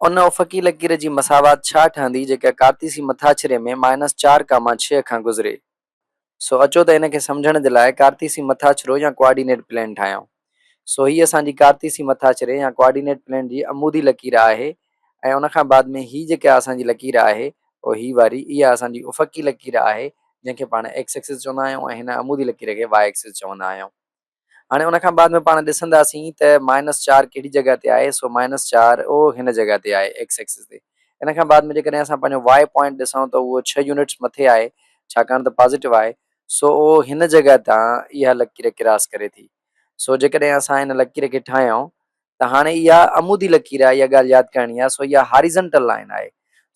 ان افقي لڪير جي مساوات ڇا ٺهندي جيڪا ڪارتيسي مٿاڇري ۾ مائنس چار ڪاما ڇهه کان گذري؟ سو اچو ته ان کي سمجهڻ جي لاء ڪارتيسي مٿاڇرو يا ڪوآرڊينيٽ پلين ٺاهيون. سو هي اسان جي ڪارتيسي مٿاڇري يا ڪوآرڊينيٽ پلين جي عمودي لڪير آهي ۽ ان کان بعد ۾ هي جيڪا اسان جي لڪير آهي اهو هي واري اها اسان جي افقي لڪير آهي جنهن کي پاڻ ايڪس ايڪسز چوندا آهيون ۽ هن عمودي لڪير کي واء ايڪسز چوندا آهيون. هاڻي ان کان بعد ۾ پاڻ ڏسنداسين ته مائنس چار ڪهڙي جڳهه تي آهي سو مائنس چار او هن جڳهه تي آهي ايڪس ايڪسس تي. ان کان بعد ۾ جيڪڏهن اسان پنهنجو واء پوائنٽ ڏسون ته اهو ڇهه يونٽس مٿي آهي ڇاڪاڻ ته پازيٽو آهي سو او هن جڳهه تان اها لڪير ڪراس ڪري ٿي سو جيڪڏهن اسان هن لڪير کي ٺاهيون ته هاڻي اها عمودي لڪير آهي اها ڳالهه ياد ڪرڻي آهي سو اها هاريزنٽل لائن آهي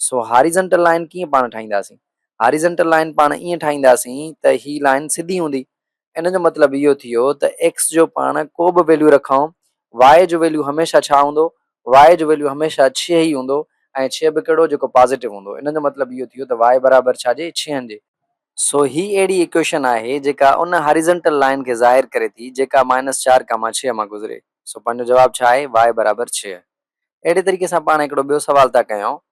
سو هاريزنٽل لائن ڪيئن پاڻ ٺاهينداسين هاريزنٽل لائن پاڻ ائين ٺاهينداسين ته هي لائن سڌي هوندي ان جو مطلب اهو ٿيو ته ايڪس جو پاڻ ڪو به ويليو رکون واء جو ويليو هميشه ڇا هوندو؟ واء جو ويليو هميشه ڇهه ئي هوندو ۽ ڇهه به ڪهڙو جيڪو پازيٽو هوندو. ان جو مطلب اهو ٿيو ته واء برابر ڇا جي؟ ڇهن جي. سو هي اهڙي ايڪويشن آهي جيڪا ان هاريزنٽل لائين کي ظاهر ڪري ٿي جيڪا مائنس چار ڪاما ڇهه مان گذري. سو پنهنجو جواب ڇا آهي؟ واء برابر ڇهه. اهڙي طريقي سان پاڻ هڪڙو ٻيو سوال ٿا ڪيون.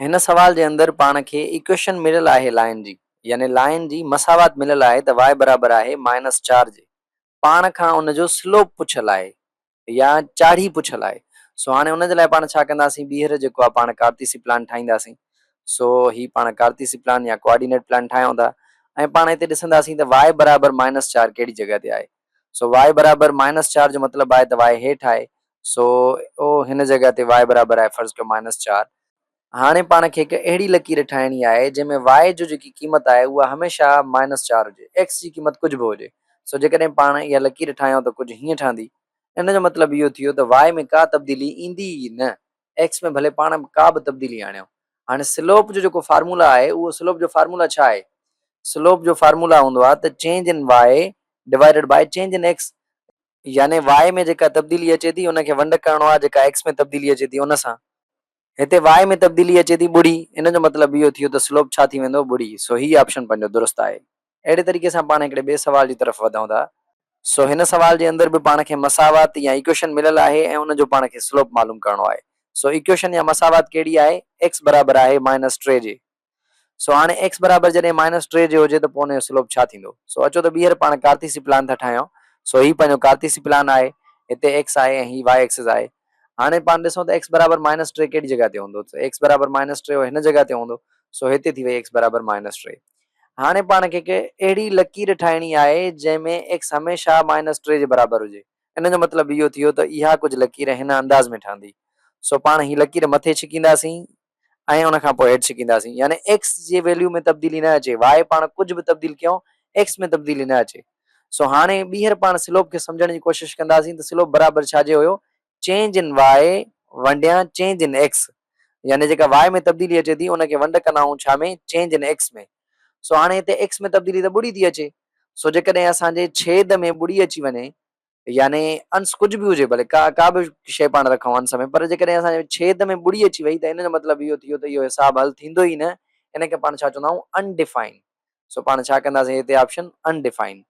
هن سوال جي اندر پاڻ کي ايڪويشن مليل آهي لائين جي يعني لائين جي مساوات مليل آهي ته y برابر آهي مائنس چار جي پاڻ کان ان جو سلوپ پڇيل آهي يا چاڙهي پڇيل آهي سو هاڻي ان جي لاء پاڻ ڇا ڪنداسين ٻيهر جيڪو آهي پاڻ ڪارتيسي پلان ٺاهينداسين سو هي پاڻ ڪارتيسي پلان يا ڪوآرڊينيٽ پلان ٺاهيون ٿا ۽ پاڻ هتي ڏسنداسين ته y برابر مائنس چار ڪهڙي جڳهه تي آهي سو y برابر مائنس چار جو مطلب آهي ته y هيٺ آهي سو او هن جڳهه تي y برابر آهي فرض ڪيو مائنس چار. هاڻي پاڻ کي هڪ اهڙي لڪير ٺاهڻي آهي جنهن ۾ y جو جيڪي قيمت آهي اها هميشه مائنس چار هجي x جي قيمت ڪجهه به هجي. سو جيڪڏهن پاڻ اها لڪير ٺاهيون ته ڪجهه هيئن ٺهندي. ان جو مطلب اهو ٿيو ته y ۾ ڪا تبديلي ايندي ئي نه x ۾ ڀلي پاڻ ڪا به تبديلي آڻيو. هاڻي سلوپ جو جيڪو فارمولا آهي اهو سلوپ جو فارمولا ڇا آهي؟ سلوپ جو فارمولا هوندو آهي ته change in y divided by change in x. يعني y ۾ جيڪا تبديلي اچي ٿي ان کي ونڊ ڪرڻو آهي جيڪا x ۾ تبديلي اچي ٿي ان سان. هتي y ۾ تبديلي اچي ٿي ٻڙي ان جو مطلب اهو ٿيو ته سلوپ ڇا ٿي ويندو ٻڙي سو هي آپشن پنهنجو درست آهي. اهڙي طريقي سان پاڻ هڪڙي ٻئي سوال جي طرف وڌون ٿا. سو هن سوال جي اندر به پاڻ کي مساوات يا ايڪويشن مليل آهي ۽ ان جو پاڻ کي سلوپ معلوم ڪرڻو آهي. سو ايڪويشن يا مساوات ڪهڙي آهي x برابر آهي مائنس ٽي جي. سو هاڻي ايڪس برابر جڏهن مائنس ٽي جي هجي ته پوء ان جو سلوپ ڇا ٿيندو؟ سو اچو ته ٻيهر پاڻ ڪارتيسي پلان ٿا ٺاهيون. سو هي پنهنجو ڪارتيسي پلان آهي. هتي ايڪس آهي ۽ هي واء ايڪسز آهي. هاڻي پاڻ ڏسون ته ايڪس برابر مائنس ٽي ڪهڙي جڳهه تي هوندو؟ ته ايڪس برابر مائنس ٽي هن جڳهه تي هوندو. سو هتي ٿي وئي ايڪس برابر مائنس ٽي. هاڻي پاڻ کي هڪ اهڙي لڪير ٺاهڻي آهي جنهن ۾ ايڪس هميشه مائنس ٽي جي برابر هجي. ان جو مطلب اهو ٿيو ته اها ڪجهه لڪير هن انداز ۾ ٺهندي. سو پاڻ هي لڪير مٿي ڇڪينداسين ۽ ان کان پوء هيٺ ڇڪينداسين يعني ايڪس جي ويليو ۾ تبديلي نه اچي واء پاڻ ڪجهه به تبديل ڪيون ايڪس ۾ تبديلي نه اچي سو هاڻي ٻيهر پاڻ سلوپ کي سمجهڻ جي ڪوشش ڪنداسين ته سلوپ برابر ڇا جي هيو چينج ان واء ونڊيان چينج ان ايڪس يعني جيڪا واء ۾ تبديلي اچي ٿي ان کي ونڊ ڪندا آهيون ڇا ۾ چينج ان ايڪس ۾ سو هاڻي هتي ايڪس ۾ تبديلي ته ٻڙي ٿي اچي سو جيڪڏهن اسان جي ڇيد ۾ ٻڙي اچي وڃي يعني انس ڪجهه به هجي ڀلي ڪا ڪا به شيء پاڻ رکون انس ۾ پر جيڪڏهن اسان جي ڇيد ۾ ٻڙي اچي وئي ته ان جو مطلب اهو ٿيو ته اهو حساب حل ٿيندو ئي نه ان کي پاڻ ڇا چوندا آهيون ان ڊيفائن سو پاڻ ڇا ڪنداسين هتي آپشن ان ڊيفائن.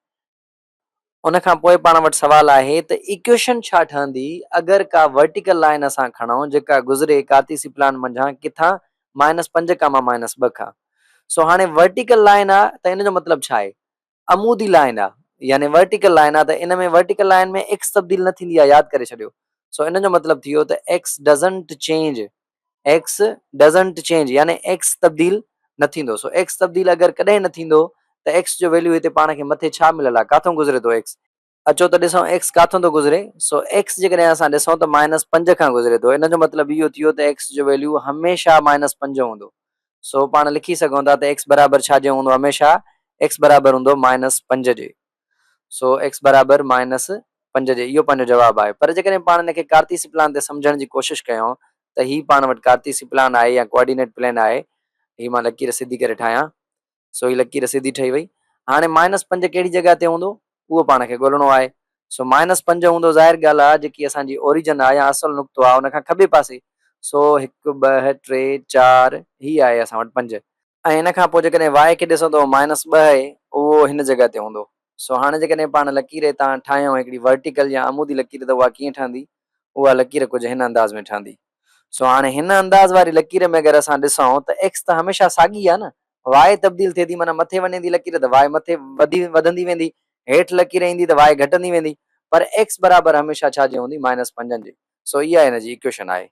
ان کان پوء پاڻ وٽ سوال آهي ته ايڪويشن ڇا ٺهندي اگر ڪا ورٽيڪل لائن اسان کڻون جيڪا گذري ڪارتيسي پلان منجهان ڪٿان مائنس پنج ڪاما مائنس ٻه کان سو هاڻي ورٽيڪل لائن آ ته ان جو مطلب ڇا آهي عمودي لائين آ يعني ورٽيڪل لائين آ ته ان ۾ ورٽيڪل لائين ۾ ايڪس تبديل نه ٿيندي آ ياد ڪري ڇڏيو سو ان جو مطلب ٿي ويو ته X doesn't change X doesn't change يعني ايڪس تبديل نه ٿيندو سو ايڪس تبديل اگر ڪڏهن نه ٿيندو ته ايڪس جو ويليو هتي پاڻ کي مٿي ڇا مليل آ ڪاٿون گذري ٿو ايڪس اچو ته ڏسون ايڪس ڪاٿون ٿو گذري سو ايڪس جيڪڏهن اسان ڏسون ته مائنس پنج کان گذري ٿو ان جو مطلب اهو ٿيو ته ايڪس جو ويليو هميشه مائنس پنج هوندو سو پاڻ لکي سگهون ٿا ته ايڪس برابر ڇا جي هوندو هميشه ايڪس برابر هوندو مائنس پنج جي سو ايڪس برابر مائنس پنج جي اهو پنهنجو جواب آهي پر جيڪڏهن پاڻ ان کي ڪارتيسي پلان تي سمجهڻ جي ڪوشش ڪيون ته هي پاڻ وٽ ڪارتيسي پلان آهي يا ڪوآرڊينيٽ پلين آهي هي مان لڪير سڌي ڪري ٺاهيان سو هي لڪير سڌي ٺهي وئي. هاڻي مائنس پنج ڪهڙي جڳهه تي هوندو؟ اهو پاڻ کي ڳولڻو آهي. سو مائنس پنج هوندو ظاهر ڳالهه آهي جيڪي اسان جي اوريجن آهي يا اصل نقطو آهي ان کان کٻي پاسي. سو هڪ، ٻه، ٽي، چار، هي آهي اسان وٽ پنج. ۽ ان کان پوء جيڪڏهن واء کي ڏسون ته اهو مائنس ٻه آهي اهو هن جڳهه تي هوندو. سو هاڻي جيڪڏهن پاڻ لڪير هتان ٺاهيون هڪڙي ورٽيڪل يا عمودي لڪير ته اها ڪيئن ٺهندي؟ اها لڪير ڪجهه هن انداز ۾ ٺهندي. سو هاڻي هن انداز واري لڪير ۾ اگر اسان ڏسون ته ايڪس ته هميشه ساڳي آهي نه، واء تبديل ٿئي ٿي معنيٰ مٿي وڃي ٿي لڪير ته واء مٿي وڌي وڌندي ويندي، هيٺ لڪير ايندي ته واء گهٽندي ويندي، پر ايڪس برابر هميشه ڇا جي هوندي مائنس پنجن جي. سو اها هن جي ايڪويشن آهي.